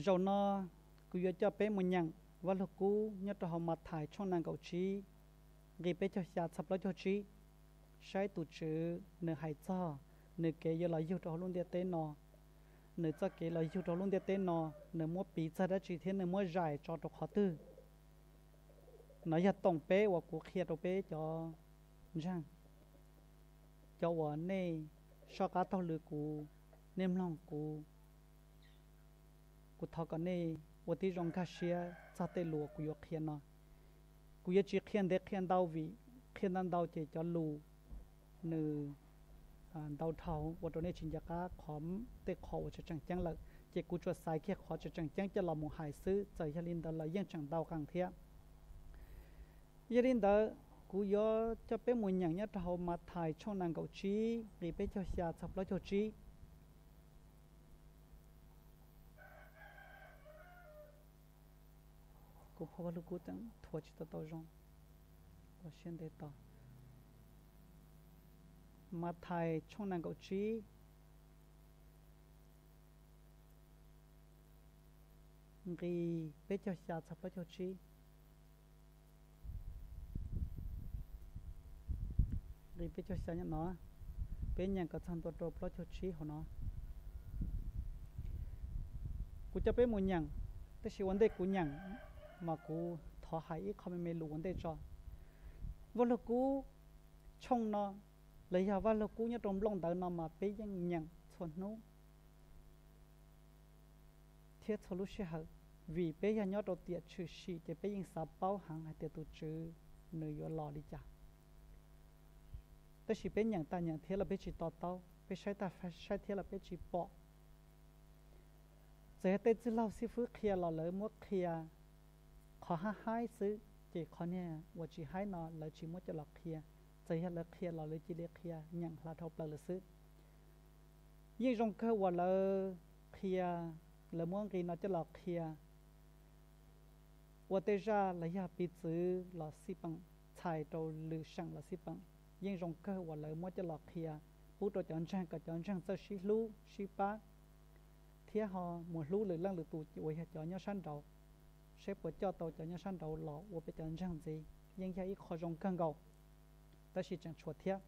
Zaum no kuv yuav coj peb mus nyeem Vaj Lug Kub nyob rau hauv Mathais tshooj nees nkaum tsib, nqi peb caug xya txog plaub caug tsib, saib tus Tswv nws hais txog nws kev yuav los yug rau hauv lub ntiaj teb no, nws txoj kev los yug rau hauv lub ntiaj teb no, nws muab piv txog dab tsi thiab nws muab zais tso rau qhov twg. No yog toom peb uas kuv qhia rau peb cov ntseeg, cov uas nej soj qab taug lw kuv, nej mloog kuv. Kuv thov kom nej ua tib zoo nkag siab txog tej lus uas kuv yuav qhia no. Kuv yuav tsis qhia ntev qhia ntau vim qhia ntau ntau ces cov lus nws ntau dhau ua rau nej tsis nco qab qhov, tej qhov uas tseem tseem ceeb lawm, ces kuv tsuas xaiv kiag qhov tseem tseem ceeb coj los mus hais xwb, txawm yog li ntawd los yeej tseem ntau qees thiab. Yog li ntawd, kuv yuav coj peb mus nyeem nyob rau hauv Mathais tshooj nees nkaum tsib nqi peb caug xya txog plaub caug tsib. Kuv phau Vaj Lug Kub tseem thuav tsis tau tau zoo, ua siab ntev tos. Mathais tshooj nees nkaum tsib, nqi peb caug xya txog plaub caug tsib. Nqi peb caug xya nyob no, peb nyeem kom txog ntua rau plaub caug tsib hauv no. Kuv coj peb mus nyeem, tab sis ua ntej kuv nyeem mas kuv thov hais ib qho me me lus ua ntej tso. Vaj Lug Kub tshooj no, los yog Vaj Lug Kub nyob rau nplooj ntawv no mas peb yeej nyeem txhua hnub thiab txhua lub sij hawm, vim peb yog nyob rau tiam tshwm sim ces peb yeej xav paub heev hais tias tus Tswv nws yuav los li cas. Tab sis peb nyeem tag nyeem thiab los peb tsis to taub, peb saib tag saib thiab los peb tsis pom. Txawm yog tej txwj laug xib fwb qhia los lawv muab qhia qhov haib haib xwb, ces qhov niag uas tsis haib no lawv tsis muab coj los qhia. Txawm yog lawv qhia los lawv cia li qhia nyeem hla dhau plaws lawm xwb. Yeej zoo kawg uas lawv qhia, lawv muab nqi no coj los qhia ua tej zaj los yog piv txwv los xij peem, txhais rau lwm seem los xij peem. Yeej zoo kawg uas lawv muab coj los qhia pub rau cov ntseeg kom cov ntseeg txawj sib hlub sib pab, thiab ho mus hlub lwm leej lwm tus uas yog cov nyob sab nraud, saib puas coj tau cov nyob sab nraud los ua peb cov ntseeg ntxiv. Yeej yog ib qho zoo kawg nkaus, tab sis tseem tshuav thiab.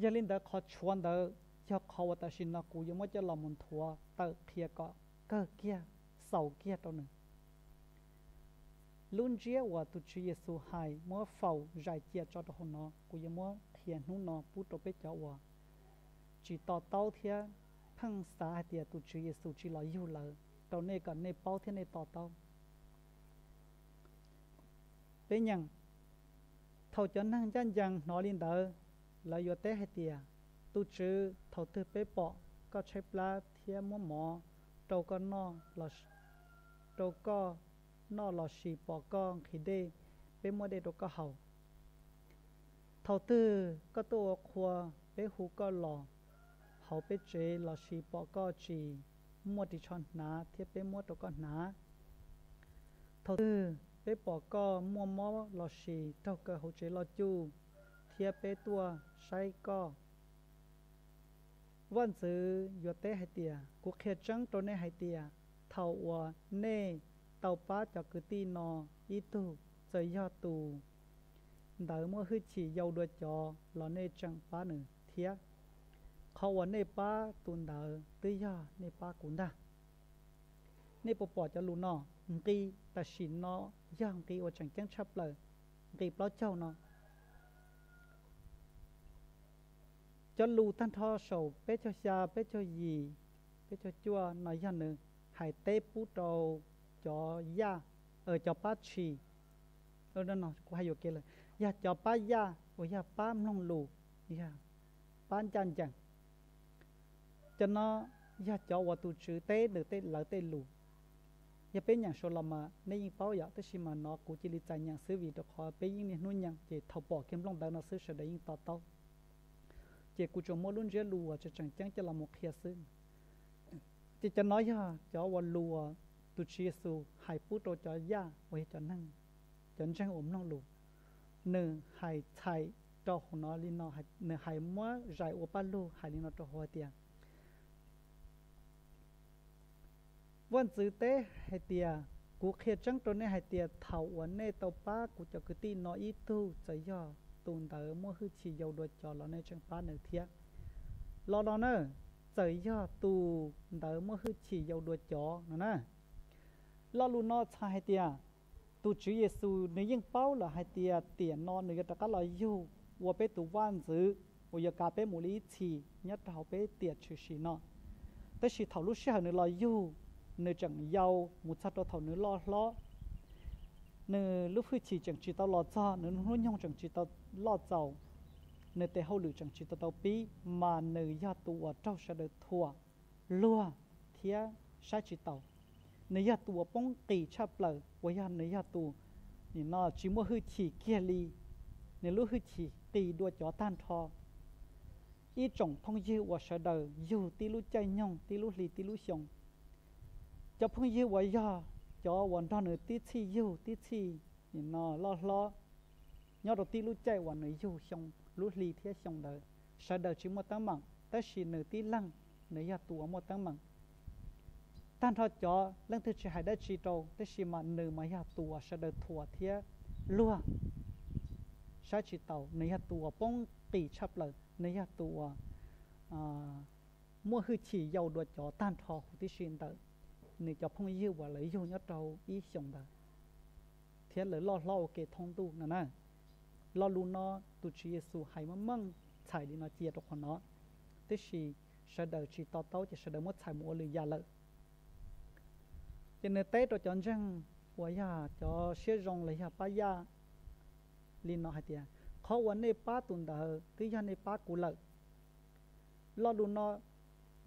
Yog li ntawd qhov tshuav ntawd yog qhov uas tam sim no kuv yuav muab coj los mus nthuav tawm qhia kom kawg kiag, xaus kiag rau nws. Lub ntsiab uas tus Tswv Yexus hais muab faus zais cia tso rau hauv no, kuv yuav muab qhia hnub no pub rau peb cov uas tsis to taub thiab pheej xav hais tias tus Tswv Yexus tsis los yug lawm, rau nej kom nej paub thiab nej to taub. Peb nyeem, thaum cov neeg ncaj ncees hnov li ntawd, lawv yuav teb hais tias, Tus Tswv, thaum twg peb pom koj tshaib plab thiab muab mov rau koj noj los sis pom koj nqhis dej, peb muab dej rau koj haus? Thaum twg koj tuaj ua qhua, peb hu koj los hauv peb tsev los sis pom koj tsis muaj ris tsho hnav thiab peb muab rau koj hnav? Thaum twg peb pom koj muaj mob los sis raug kaw hauv tsev loj cuj thiab peb tuaj saib koj? Vaj ntxwv yuav teb hais tias, Kuv qhia tseeb rau nej hais tias, thaum uas nej tau pab cov kwv tij no ib tug, txawm yog tus ntawd muaj hwj chim yau dua cov los nej tseem pab nws thiab. Qhov uas nej pab tus ntawd twb yog nej pab kuv ntag. Nej puas pom cov lus no? Nqi tam sim no yog nqi uas tseem ceeb tshaj plaws, nqi plaub caug no. Cov lus tag nrho saum peb caug xya, peb caug yim, peb caug cuaj no yog nws hais teb pub rau cov yaj, cov pab tshis. Kuv hais yuam kev lawm, yog cov pab yaj uas yog pab mloog lus, yog pab ncaj ncees. Cov no yog cov uas tus Tswv teb nws tej, lawv tej lus. Yog peb nyeem saud los mas nej yeej paub yom, tab sis mas no kuv cia li txais nyeem xwb vim rau qhov peb yeej niaj hnub nyeem ces thaum pom kiag nplooj ntawv no xwb sawv daws yeej to taub. Ces kuv tsuas muab lub ntsiab lus uas tseem tseem ceeb coj los mus qhia xwb. Ces cov no yog cov uas lus uas tus Tswv Yexus hais pub rau cov yaj uas yog cov neeg, cov ntseeg uas mloog lus. Nws hais txhais rau hauv no li no, nws hais muab zais ua paj lug hais li no rau hauv hais tias, Vaj ntxwv teb hais tias, kuv qhia tseeb rau nej hais tias thaum uas nej tau pab kuv cov kwv tij no ib tug, txawm yog tus ntawd muaj hwj chim yau dua cov los nej tseem pab nws thiab. Los no na, txawm yog tus ntawd muaj hwj chim yau dua cov no na. Lo lus no txhais hais tias, tus Tswv Yexus nws yeej paub lawm hais tias tiam no nws yuav rov qab los yug ua peb tus vaj ntxwv uas yuav kav peb mus li ib txhis nyob rau hauv peb tiam tshwm sim no. Tab sis thaum lub sij hawm nws los yug, nws tseem yau mus txog rau thaum nws loj hlob, nws lub hwj chim tseem tsis tau los txog, nws hnub nyoog tseem tsis tau loj txaus, nws tes hauj lwm tseem tsis tau tau pib, mas nws yog tus uas raug sawv daws thuam, luag thiab saib tsis taus. Nws yog tus uas poob qis tshaj plaws, uas yog nws yog tus, nim no tsis muaj hwj chim kiag li, nws lub hwj chim qis dua cov tag nrho. Ib tsoom phooj ywg uas sawv daws yug tib lub caij nyoog, tib lub hli, tib lub xyoo, cov phooj ywg uas yog cov uas nrog nws tib txhij yug tib txhij, nim no loj hlob, nyob rau tib lub caij uas nws yug xyoo, lub hli thiab xyoo ntawd, sawv daws tsis muaj teeb meem, tab sis nws tib leeg, nws yog tus uas muaj teeb meem. Tag nrho cov leej twg tsis hais dab tsi rau, tab sis mas nws mas yog tus uas sawv daws thuam thiab luag, saib tsis taus, nws yog tus uas poob qis tshaj plaws, nws yog tus uas muaj hwj chim yau dua cov tag nrho huv tib si ntawm nws cov phooj ywg uas lawv yug nyob rau ib xyoos ntawd thiab lawv loj hlob ua ke thoob ntuj no na. Lo lus no tus Tswv Yexus hais meej meej txhais li no cia rau qhov no, tiam sis sawv daws tsis to taub ces sawv daws muab txhais mus ua lwm yam lawm. Ces nws teb rau cov ntseeg uas yog cov siab zoo los yog pab yaj li no hais tias, qhov uas nej pab tus ntawd twb yog nej pab kuv lawm. Lo lus no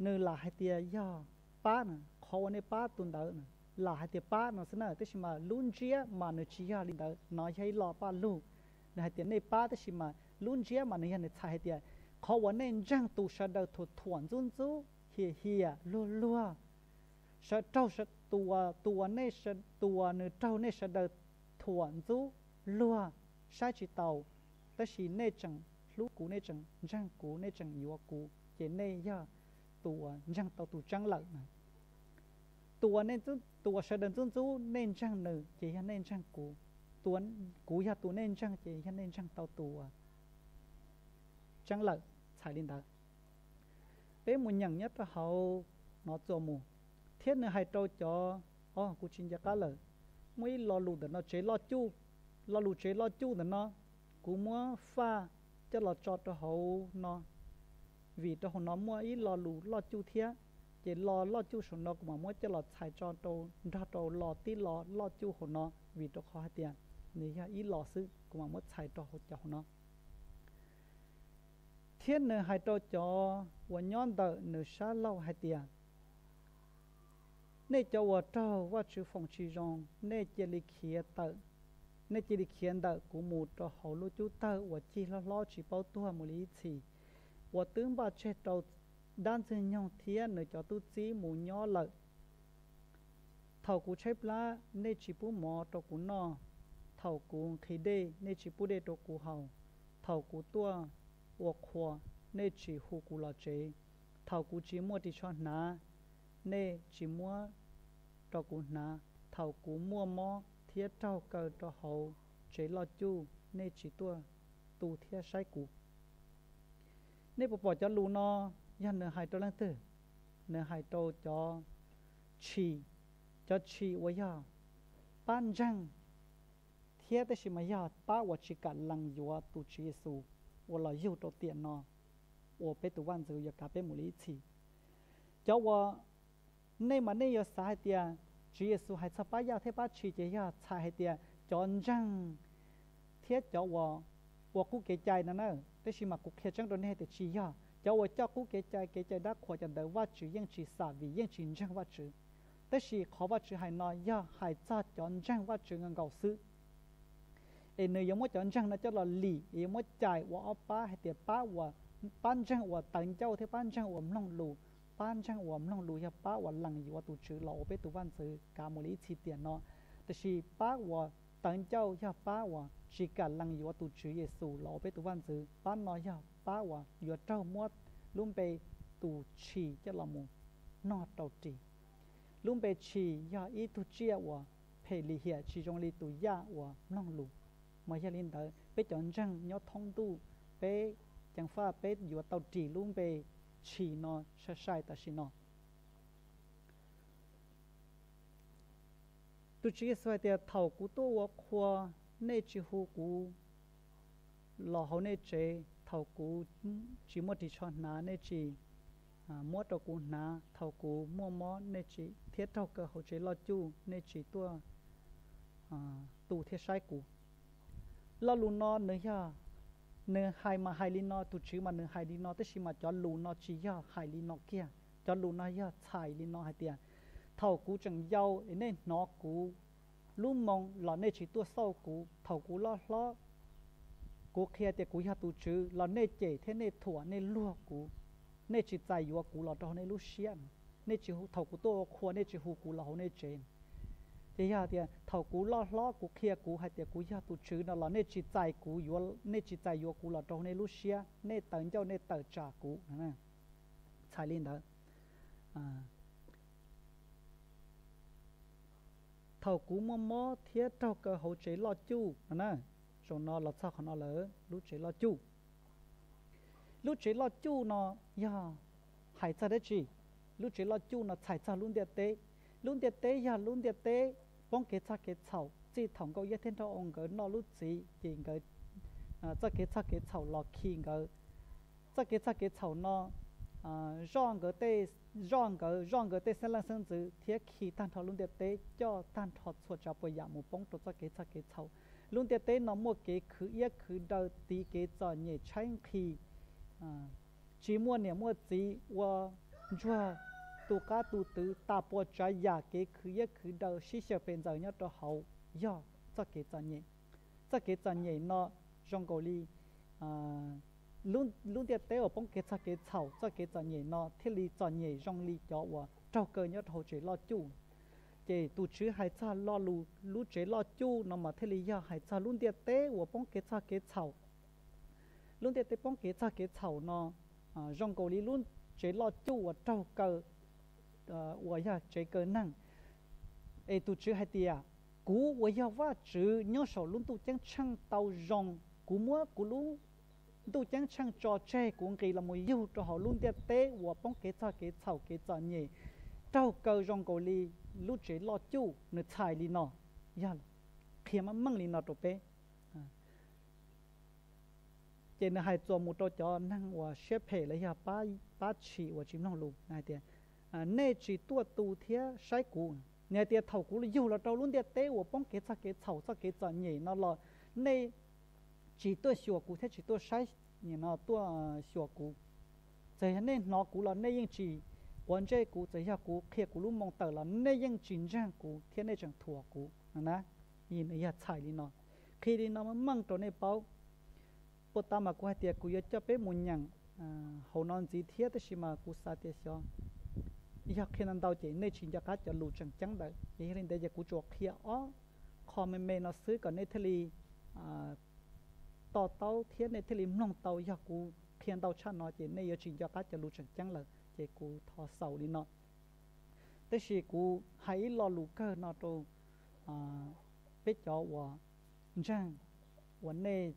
nws lam hais tias yog pab na, qhov uas nej pab tus ntawd lam hais tias pab no xwb na, tab sis mas lub ntsiab mas nws tsis yog li ntawd, no yog ib lo paj lug. Nws hais tias nej pab, tab sis mas lub ntsiab mas nws yog nws txhais hais tias qhov uas nej ntseeg tus sawv daws thuam thuam ntxub ntxub hiam hiam luag luag, sawv raug, tus uas, tus uas nej, tus uas nws raug nej sawv daws thuam ntxub luag, saib tsis taus, tab sis nej tseem hlub kuv, nej tseem ntseeg kuv, nej tseem yuav kuv, ces nej yog tus uas ntseeg tau tus tseeb lawm na. Tus uas nej, tus uas sawv daws ntxub ntxub nej ntseeg nws ces yog nej ntseeg kuv, tus uas kuv yog tus nej ntseeg ces yog nej ntseeg tau tus uas tseeb lawm, txhais li ntawd. Peb mus nyeem nyob rau hauv no txuas mus, thiab nws hais rau cov, o kuv tsis nco qab lawm, muaj ib lo lus ntawm no tsev loj cuj, lo lus tsev loj cuj ntawm no kuv muab faj coj los tso rau hauv no, vim rau hauv no muaj ib lo lus loj cuj thiab, ces lo loj cuj saum no kuv mam muab coj los txhais tso rau nrog rau lo tib lo loj cuj hauv no, vim rau qhov hais tias nws yog ib lo xwb, kuv mam muab txhais rau hauv cov hauv no. Thiab nws hais rau cov uas nyob ntawm nws sab laug hais tias, nej cov uas raug Vajtswv foom tsis zoo, nej cia li khiav tawm, nej cia li khiav ntawm kuv mus rau hauv lub cub tawg uas cig hlob hlob tsis paub tuag mus li ib txhis, uas twb npaj tseg rau dab ntxwg nyoog thiab nws cov tub txib mus nyob lawm. Thaum kuv tshaib plab, nej tsis pub mov rau kuv noj, thaum kuv nqhis dej, nej tsis pub dej rau kuv haus, thaum kuv tuaj ua qhua, nej tsis hu kuv los tsev, thaum kuv tsis muaj ris tsho hnav, nej tsis muab rau kuv hnav, thaum kuv muaj mob thiab raug kaw rau hauv tsev loj cuj, nej tsis tuaj tu thiab saib kuv. Nej puas pom cov lus no yog nws hais rau leej twg? Nws hais rau cov tshis, cov tshis uas yog pab ntseeg thiab tab sis mas yog pab uas tsis kam lees yuav tus Tswv Yexus uas los yug rau tiam no ua peb tus vaj ntxwv yuav kav peb mus li ib txhis. Cov uas nej mas nej yuav xav hais tias Tswv Yexus hais txog pab yaj thiab pab tshis ces yog txhais hais tias cov ntseeg thiab cov uas ua qub kev cai no na, tab sis mas kuv qhia tseeb rau nej hais tias tsis yog. Cov uas coj qub kev cai, kev cai dab qhuas cov ntawd Vajtswv yeej tsis xam vim yeej tsis ntseeg Vajtswv. Tab sis qhov Vajtswv hais no yog hais txog cov ntseeg Vajtswv nkaus nkaus xwb. Es nws yuav muab cov ntseeg no coj los lim, yuav muab cais ua ob pab hais tias pab uas, pab ntseeg uas tawv ncauj thiab pab ntseeg uas mloog lus. Pab ntseeg uas mloog lus yog pab uas lees yuav tus Tswv los ua peb tus vaj ntxwv kav mus li ib txhis tiam no, tiam sis pab uas tawv ncauj yog pab uas tsis kam lees yuav tus Tswv Yexus los ua peb tus vaj ntxwv. Pab no yog pab uas yuav raug muab lub npe tus tshis coj los mus nog rau ris. Lub npe Tshis yog ib tug tsiaj uas phem lim hiam tsis zoo li tus yaj uas mloog lus. Mas yog li ntawd peb cov ntseeg nyob thoob ntuj, peb ceev faj peb yuav tau ris lub npe Tshis no sai sai tam sim no. Tus Tswv Yexus hais tias, thaum kuv tuaj ua qhua, nej tsis hu kuv los hauv nej tsev, thaum kuv tsis muaj ris tsho hnav, nej tsis muab rau kuv hnav, thaum kuv muaj mob, nej tsis, thiab raug kaw hauv tsev loj cuj, nej tsis tuaj tu thiab saib kuv. Lo lus no nws yog, nws hais mas hais li no, tus Tswv mas nws hais li no, tab sis mas cov lus no tsis yog hais li no kiag. Cov lus no yog txhais li no hais tias, thaum kuv tseem yau es nej hnov kuv lub moo los nej tsis tuaj xauj kuv. Thaum kuv loj hlob, kuv qhia tias kuv yog tus Tswv los nej cem thiab nej thuam, nej luag kuv, nej tsis txais yuav kuv los rau hauv nej lub siab. Nej tsis, thaum kuv tuaj ua qhua nej tsis hu kuv los hauv nej tsev. Ces yog tias thaum kuv loj hlob kuv qhia kuv hais tias kuv yog tus Tswv no los nej tsis txais kuv yuav, nej tsis txais yuav kuv los rau hauv nej lub siab, nej tawv ncauj nej tawm tsam kuv. Txhais li ntawd, thaum kuv muaj mob thiab raug kaw hauv tsev loj cuj no na. Zaum no los txog qhov no lawm, lub tsev loj cuj. Lub tsev loj cuj no yog hais txog dab tsi? Lub tsev loj cuj no txhais txog lub ntiaj teb. Lub ntiaj teb yog lub ntiaj teb poob kev txhoj kev txhaum. Txij thaum Nkauj Iab thiab Nraug Oo nkawd noj lub txiv ces nkawd, txoj kev txhoj kev txhaum los khi nkawd. Txoj kev txhoj kev txhaum no zoj nkawd tej, zoj nkawd, zoj nkawd tej xeeb leej xeeb ntxwv thiab khi tag nrho lub ntiaj teb, coj tag nrho txhua tsav puas yam mus poob rau txoj kev txhoj kev txhaum. Lub ntiaj teb no muaj kev khwv iab khwv daw, tiv kev txom nyem tshaib nqhis, tsis muaj niam muaj txiv, ua ntsuag tu qab tu twv, tas puas tsav yam, kev khwv iab khwv daw sib xyaw pes ntxaws nyob rau hauv, yog txoj kev txom nyem. Txoj kev txom nyem no zoo nkaus li lub ntiaj teb uas poob kev txhoj kev txhaum, txoj kev txom nyem no thiaj li txom nyem zoo li cov uas raug kaw nyob rau hauv tsev loj cuj. Ces tus Tswv hais txog lo lus lub tsev loj cuj no mas thiaj li yog hais txog lub ntiaj teb uas poob kev txhoj kev txhaum. Lub ntiaj teb poob kev txhoj kev txhaum no zoo nkaus li lub tsev loj cuj uas raug kaw, uas yog tsev kaw neeg. Es tus Tswv hais tias, kuv uas yog Vajtswv nyob saum lub ntuj ceeb tsheej tau zoo, kuv muab kuv lub ntuj ceeb tsheej tso tseg, kuv nqis los mus yug rau hauv lub ntiaj teb uas poob kev txhoj kev txhaum, kev txom nyem, raug kaw zoo nkaus li lub tsev loj cuj. Nws txhais li no, yog qhia meej meej li no rau peb. Ces nws hais txuas mus rau cov neeg uas siab phem los yog pab tshis uas tsis mloog lus hais tias, nej tsis tuaj tu thiab saib kuv. Nws hais tias thaum kuv yug los rau lub ntiaj teb uas poob kev txhoj kev txhaum, txoj kev txom nyem no los nej tsis tuaj xyuas kuv thiab tsis tuaj saib, no tuaj xyuas kuv. Txawm yog nej hnov kuv los nej yeej tsis quav ntsej kuv, txawm yog kuv qhia kuv lub moo tawm los nej yeej tsis ntseeg kuv thiab nej tseem thuam kuv no na. Yog txhais li no, qhia li no meej meej rau nej paub. Puag ta mas kuv hais tias kuv yuav coj peb mus nyeem hauv no ntxiv thiab, tab sis mas kuv xav tias xyov yog qhia ntau ntau ces nej tsis nco qab cov lus tseem ceeb ntawd. Ces yog li ntawd ces kuv tsuas qhia ob qho me me no xwb kom nej thiaj li to taub thiab nej thiaj li mloog tau. Yog kuv qhia ntau tshaj no ces nej yuav tsis nco qab cov lus tseem ceeb lawm, ces kuv thov xaus li no. Tab sis kuv hais ib lo lus kawg no rau peb cov uas ntseeg, uas nej